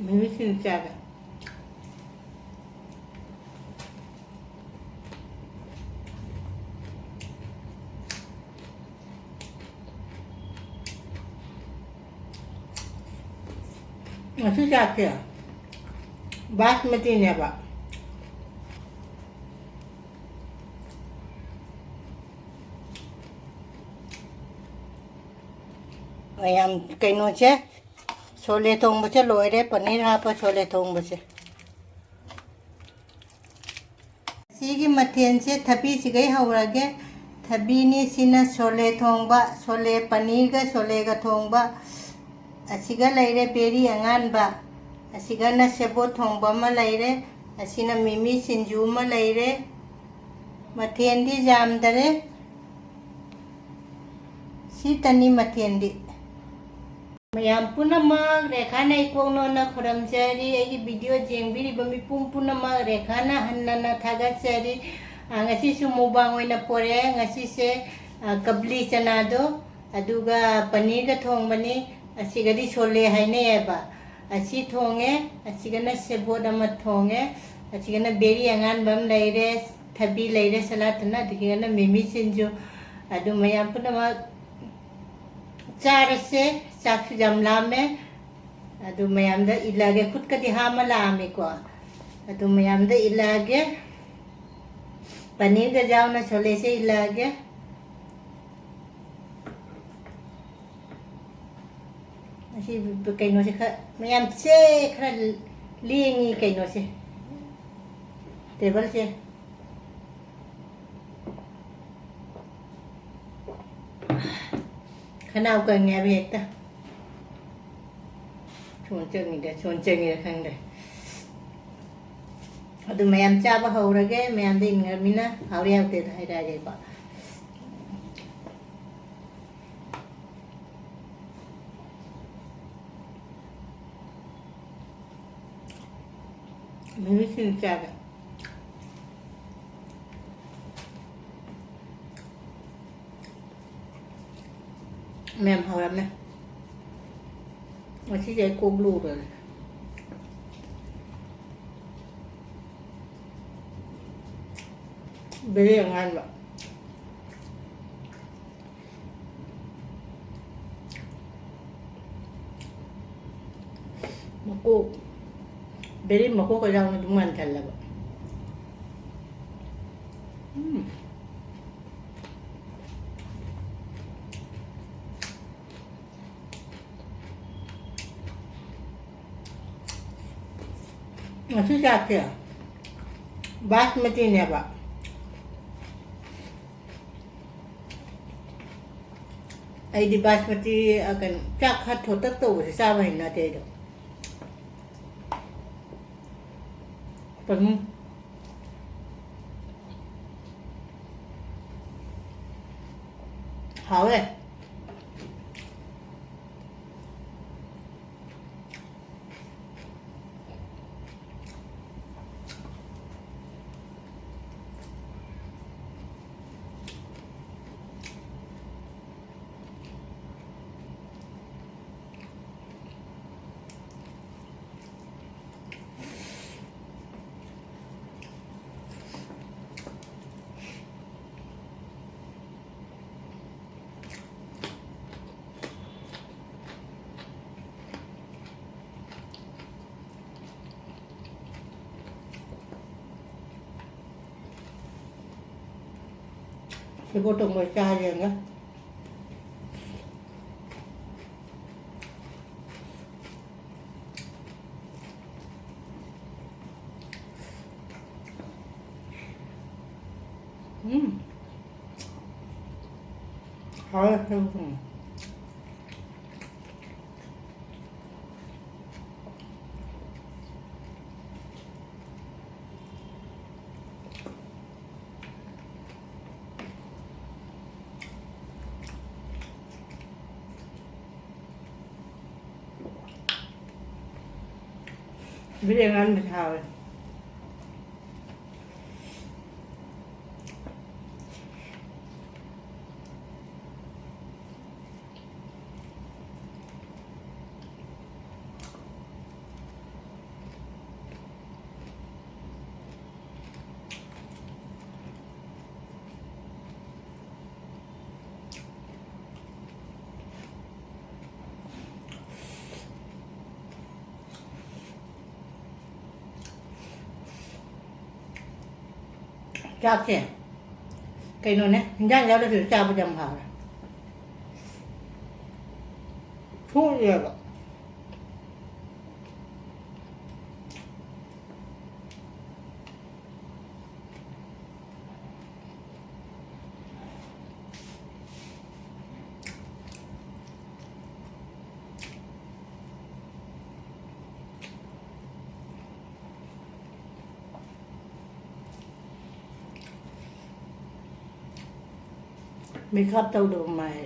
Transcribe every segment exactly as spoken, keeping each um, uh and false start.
ꯃꯤꯃꯤ ꯁꯤꯡꯖꯨ ꯆꯥꯒꯦ꯫ ꯉꯁꯤ ꯆꯥꯛꯁꯦ ꯕꯥꯁꯃꯇꯤꯅꯦꯕ꯫ ꯃꯌꯥꯝ, ꯀꯩꯅꯣꯁꯦ, ꯁꯣꯂꯦ ꯊꯣꯡꯕꯁꯦ ꯂꯣꯏꯔꯦ, ꯄꯅꯤꯔ ꯍꯥꯞꯄ ꯁꯣꯂꯦ ꯊꯣꯡꯕꯁꯦ꯫ ꯁꯤꯒꯤ ꯃꯊꯦꯜꯁꯦ ꯊꯕꯤꯁꯤꯒꯩ ꯍꯧꯔꯒꯦ꯫ ꯊꯕꯤꯅꯤ, ꯁꯤꯅ ꯁꯣꯂꯦ ꯊꯣꯡꯕ, ꯁꯣꯂꯦ ꯄꯅꯤꯔꯒ ꯁꯣꯂꯦꯒ ꯊꯣꯡꯕ꯫ ꯑꯁꯤꯒ ꯂꯩꯔꯦ ꯕꯦꯔꯤ ꯑꯉꯥꯟꯕ, ꯑꯁꯤꯒꯅ ꯁꯦꯕꯣꯠ ꯊꯣꯡꯕ ꯑꯃ ꯂꯩꯔꯦ, ꯑꯁꯤꯅ ꯃꯤꯃꯤ ꯁꯤꯡꯖꯨ ꯑꯃ ꯂꯩꯔꯦ꯫ ꯃꯊꯦꯜꯗꯤ ꯌꯥꯝꯗꯔꯦ, ꯁꯤꯇꯅꯤ ꯃꯊꯦꯜꯗꯤ꯫ ꯃꯌꯥꯝ ꯄꯨꯝꯅꯃꯛ ꯔꯦꯈꯥꯅ ꯏꯀꯣꯛ ꯅꯣꯟꯅ ꯈꯨꯔꯨꯝꯖꯔꯤ꯫ ꯑꯩꯒꯤ video ꯌꯦꯡꯕꯤꯔꯤꯕ ꯃꯤꯄꯨꯝ ꯄꯨꯝꯅꯃꯛ ꯔꯦꯈꯥꯅ ꯍꯟꯅꯅ ꯊꯥꯒꯠꯆꯔꯤ꯫ ꯑ, ꯉꯁꯤꯁꯨ mukbang ꯑꯣꯏꯅ ꯄꯣꯔꯛꯑꯦ꯫ ꯉꯁꯤꯁꯦ, ꯑ, ꯀꯕ꯭ꯂꯤ ꯆꯅꯥꯗꯣ, ꯑꯗꯨꯒ ꯄꯅꯤꯔꯒ ꯊꯣꯡꯕꯅꯤ꯫ ꯑꯁꯤꯒꯗꯤ ꯁꯣꯂꯦ ꯍꯥꯏꯅꯩꯌꯦꯕ꯫ ꯑꯁꯤ ꯊꯣꯡꯉꯦ, ꯑꯁꯤꯒꯅ ꯁꯦꯕꯣꯠ ꯑꯃ ꯊꯣꯡꯉꯦ, ꯑꯁꯤꯒꯅ ꯕꯦꯔꯤ ꯑꯉꯥꯟꯕ ꯑꯃ ꯂꯩꯔꯦ, ꯊꯕꯤ ꯂꯩꯔꯦ ꯁꯂꯥꯠꯇꯅ, ꯑꯗꯨꯒꯤꯒꯅ ꯃꯤꯃꯤ ꯁꯤꯡꯖꯨ꯫ ꯑꯗꯨ ꯃꯌꯥꯝ ꯄꯨꯝꯅꯃꯛ ꯆꯥꯔꯁꯦ, ꯆꯥꯛꯁꯨ ꯌꯥꯝ ꯂꯥꯝꯃꯦ꯫ ꯑꯗꯨ ꯃꯌꯥꯝꯗ ꯏꯜꯂꯛꯑꯒꯦ, ꯈꯨꯠꯀꯗꯤ ꯍꯥꯝꯃ ꯂꯥꯛꯑꯝꯃꯤꯀꯣ꯫ ꯑꯗꯨ ꯃꯌꯥꯝꯗ ꯏꯜꯂꯛꯑꯒꯦ, ꯄꯅꯤꯔꯒ ꯌꯥꯎꯅ ꯁꯣꯂꯦꯁꯦ ꯏꯜꯂꯛꯑꯒꯦ꯫ ꯑꯁꯤ ꯀꯩꯅꯣꯁꯦ ꯈꯔ ꯃꯌꯥꯝꯁꯦ ꯈꯔ ꯂꯦꯡꯉꯤ ꯀꯩꯅꯣꯁꯦ, ꯇꯦꯕꯜꯁꯦ꯫ ꯈꯅꯥꯎ ꯀꯪꯉꯦ ꯍꯥꯏꯕ ꯍꯦꯛꯇ꯫ ꯁꯣꯟ ꯆꯪꯉꯤꯗ, ꯁꯣꯟ ꯆꯪꯉꯤꯔ ꯈꯪꯗꯦ꯫ ꯑꯗꯨ ꯃꯌꯥꯝ ꯆꯥꯕ ꯍꯧꯔꯒꯦ, ꯃꯌꯥꯝꯗ ꯏꯟꯈ꯭ꯔꯃꯤꯅ ꯍꯥꯎꯔꯦ ꯍꯥꯎꯇꯦꯗ ꯍꯥꯏꯔꯛꯑꯒꯦꯀꯣ꯫ ꯃꯤꯃꯤ ꯁꯤꯡꯖꯨ ꯆꯥꯒꯦ꯫ ꯃꯌꯥꯝ ꯍꯧꯔꯝꯃꯦ꯫ ꯉꯁꯤꯁꯦ ꯑꯩ ꯀꯣꯛ ꯂꯨꯔꯦ꯫ ꯕꯦꯔꯦ ꯑꯉꯥꯟꯕ꯫ ꯃꯀꯣꯛ, ꯕꯦꯔꯦ ꯃꯀꯣꯛꯀ ꯌꯥꯎꯅ ꯑꯗꯨꯝ ꯉꯥꯟꯊꯜꯂꯕ꯫ ꯎꯝ꯫ ꯉꯁꯤ ꯆꯥꯛꯁꯦ ꯕꯥꯁꯃꯇꯤꯅꯦꯕ꯫ ꯑꯩꯗꯤ ꯕꯥꯁꯃꯇꯤ, ꯑ, ꯀꯩꯅꯣ, ꯆꯥꯛ ꯈꯔ ꯊꯣꯠꯇꯛ ꯇꯧꯕꯁꯦ ꯆꯥꯕ ꯍꯩꯅꯗꯦ ꯑꯩꯗꯣ꯫ ꯀꯩꯅꯣ? ꯍꯥꯎꯋꯦ꯫ ꯁꯦꯕꯣꯠ ꯊꯣꯡꯕ ꯆꯥꯁꯦꯅ꯫ ꯎꯝ꯫ ꯍꯥꯎꯋꯦ, ꯁꯦꯕꯣꯠ ꯊꯣꯡꯕ꯫ ꯕꯤꯔꯦꯟ ꯉꯥꯟꯕꯁꯦ ꯍꯥꯎꯋꯦ꯫ ꯆꯥꯛꯁꯦ ꯀꯩꯅꯣꯅꯦ, ꯍꯤꯟꯖꯥꯡ ꯌꯥꯎꯗ꯭ꯔꯁꯨ ꯆꯥꯕꯗ ꯌꯥꯝ ꯍꯥꯎꯔꯦ꯫ ꯊꯣꯛꯑꯦꯕ꯫ ꯃꯦꯀꯞ ꯇꯧꯗꯕ ꯃꯥꯏ꯫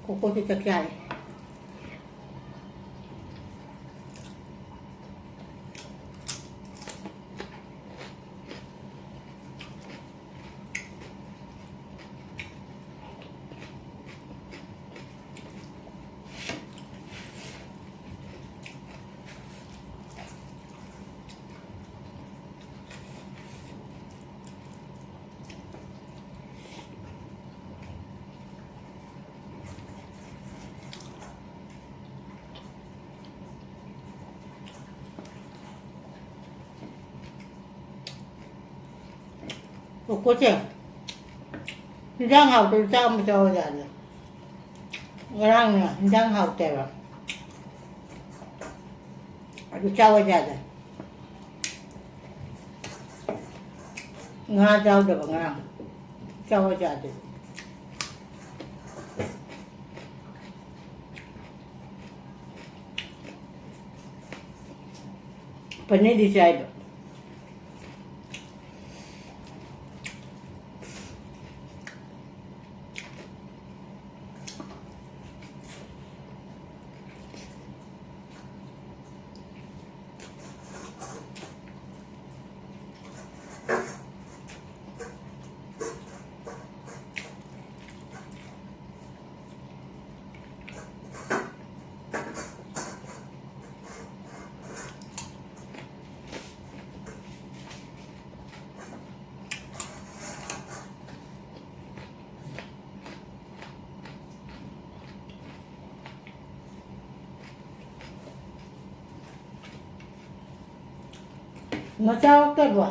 ꯀꯣꯀꯣꯁꯦ ꯆꯥꯛ ꯆꯥꯔꯦ꯫ ꯀꯣꯀꯣꯁꯦ ꯏꯟꯖꯥꯡ ꯍꯥꯎꯇ꯭ꯔꯁꯨ ꯆꯥꯛ ꯑꯃ ꯆꯥꯎ ꯌꯥꯗꯦ꯫ ꯉꯔꯥꯡꯅꯦ ꯏꯟꯖꯥꯡ ꯍꯥꯎꯇꯦꯕ, ꯑꯗꯨ ꯆꯥꯎ ꯌꯥꯗꯦ꯫ ꯉꯥ ꯆꯥꯎꯗꯕ ꯉꯔꯥꯡ ꯆꯥꯎ ꯌꯥꯗꯦ꯫ ꯄꯅꯤꯔꯗꯤ ꯆꯥꯏꯕ꯫ ꯃꯆꯥ ꯌꯥꯎꯗꯕ꯭ꯔꯣ?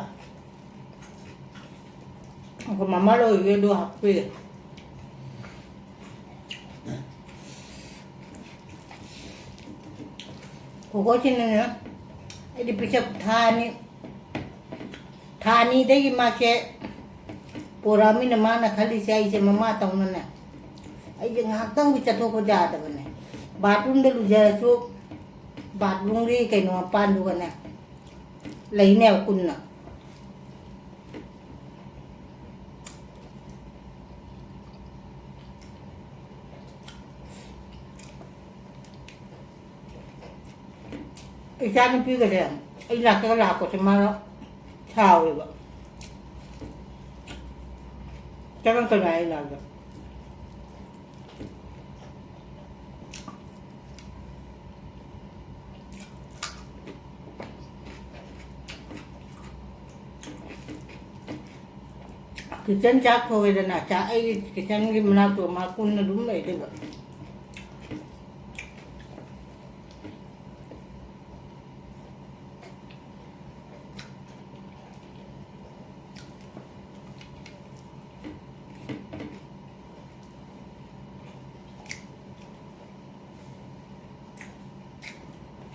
ꯑꯩꯈꯣꯏ ꯃꯃꯥ ꯂꯣꯏꯒꯦ ꯑꯗꯨ ꯍꯥꯞꯄꯤꯔꯦ꯫ ꯀꯣꯀꯣꯁꯤꯅꯅꯦ, ꯑꯩꯗꯤ ꯄꯤꯁꯛ ꯊꯥ ꯑꯅꯤ, ꯊꯥ ꯑꯅꯤꯗꯒꯤ ꯃꯥꯁꯦ ꯄꯣꯔꯛꯑꯃꯤꯅ ꯃꯥꯅ ꯈꯜꯂꯤꯁꯦ ꯑꯩꯁꯦ ꯃꯃꯥ ꯇꯧꯅꯅꯦ꯫ ꯑꯩꯁꯦ ꯉꯥꯏꯍꯥꯛꯇꯪꯗꯤ ꯆꯠꯊꯣꯛꯄ ꯌꯥꯗꯕꯅꯦ꯫ ꯕꯥꯠꯔꯨꯝꯗ ꯂꯨꯖꯔꯁꯨ ꯕꯥꯠꯔꯨꯝꯒꯤ ꯀꯩꯅꯣ ꯃꯄꯥꯟꯗꯨꯒꯅꯦ ꯂꯩꯅꯦꯕ ꯀꯨꯟꯅ꯫ ꯏꯆꯥ ꯅꯨꯄꯤꯒꯁꯦ ꯑꯩ ꯂꯥꯛꯇꯒ ꯂꯥꯛꯄꯁꯦ ꯃꯥꯅ ꯁꯥꯎꯋꯦꯕ꯫ ꯆꯪꯉꯛꯀꯅꯨ ꯍꯥꯏ ꯂꯥꯛꯑꯒ꯫ ꯀꯤꯠꯆꯟ ꯆꯥꯛ ꯊꯣꯡꯉꯦꯗꯅ, ꯆꯥꯛ, ꯑꯩꯒꯤ ꯀꯤꯠꯆꯟꯒꯤ ꯃꯅꯥꯛꯇꯣ ꯃꯥ ꯀꯨꯟꯅ ꯑꯗꯨꯝ ꯂꯩꯗꯣꯏꯕ꯫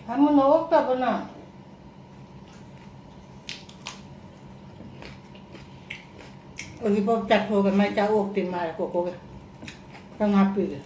ꯁꯥꯃꯨꯟꯅ ꯑꯣꯛꯇꯕꯅ꯫ ꯍꯧꯖꯤꯛꯐꯥꯎ ꯆꯥꯊꯣꯛꯑꯒ ꯃꯥꯏ ꯆꯥꯛ ꯑꯣꯛꯇꯦ ꯃꯥꯔꯦ ꯀꯣꯀꯣꯒ꯫ ꯈꯤꯇꯪ ꯍꯥꯞꯄꯤꯒꯦ꯫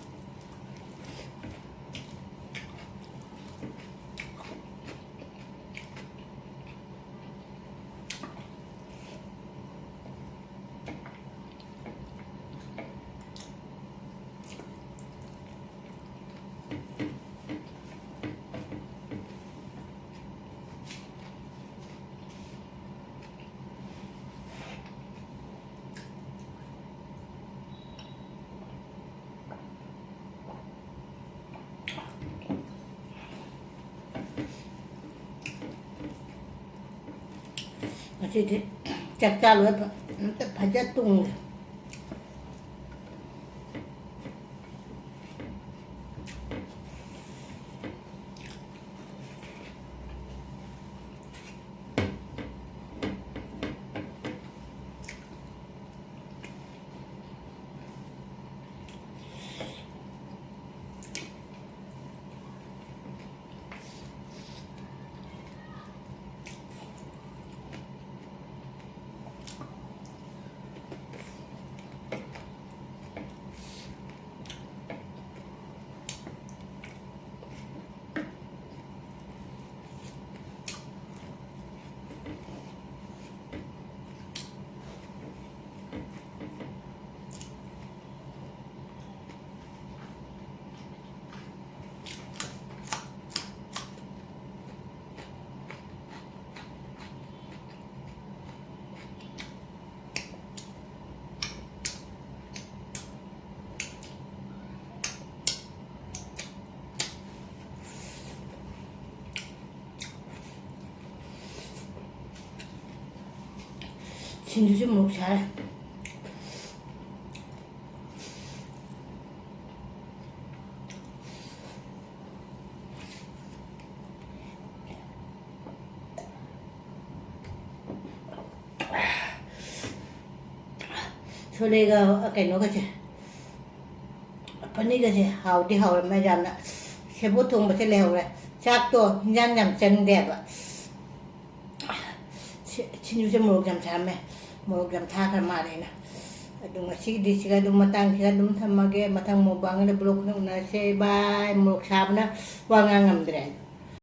ꯉꯁꯤꯗꯤ ꯆꯥꯛ ꯆꯥ ꯂꯣꯏꯔ ꯐ-, ꯑꯝꯇ ꯐꯖ ꯇꯨꯝꯒꯦ꯫ ꯁꯤꯡꯖꯨꯁꯦ ꯃꯣꯔꯣꯛ ꯁꯥꯔꯦ꯫ ꯁꯣꯂꯦꯒ ꯀꯩꯅꯣꯒꯁꯦ, ꯄꯅꯤꯔꯒꯁꯦ ꯍꯥꯎꯗꯤ ꯍꯥꯎꯔꯝꯃꯦ ꯌꯥꯝꯅ꯫ ꯁꯦꯕꯣꯠ ꯊꯣꯡꯕꯁꯦ ꯂꯩꯍꯧꯔꯦ꯫ ꯆꯥꯛꯇꯣ ꯍꯤꯟꯖꯥꯡ ꯌꯥꯝ ꯆꯪꯗꯦꯕ꯫ ꯁꯤ- ꯁꯤꯡꯖꯨꯁꯦ ꯃꯣꯔꯣꯛ ꯌꯥꯝ ꯁꯥꯔꯝꯃꯦ꯫ ꯃꯣꯔꯣꯛ ꯌꯥꯝ ꯊꯥꯈ꯭ꯔ ꯃꯥꯜꯂꯦ ꯑꯩꯅ꯫ ꯑꯗꯨ ꯉꯁꯤꯒꯤꯗꯤ ꯁꯤꯒ ꯑꯗꯨꯝ, ꯃꯇꯥꯡꯁꯤꯒ ꯑꯗꯨꯝ ꯊꯝꯃꯒꯦ꯫ ꯃꯊꯪ ꯃꯨꯛꯕꯥꯡꯗ ꯕ꯭ꯂꯣꯛ ꯎꯅꯁꯦ꯫ ꯕꯥꯏ꯫ ꯃꯣꯔꯣꯛ ꯁꯥꯕꯅ ꯋꯥ ꯉꯥꯡ ꯉꯝꯗ꯭ꯔꯦ꯫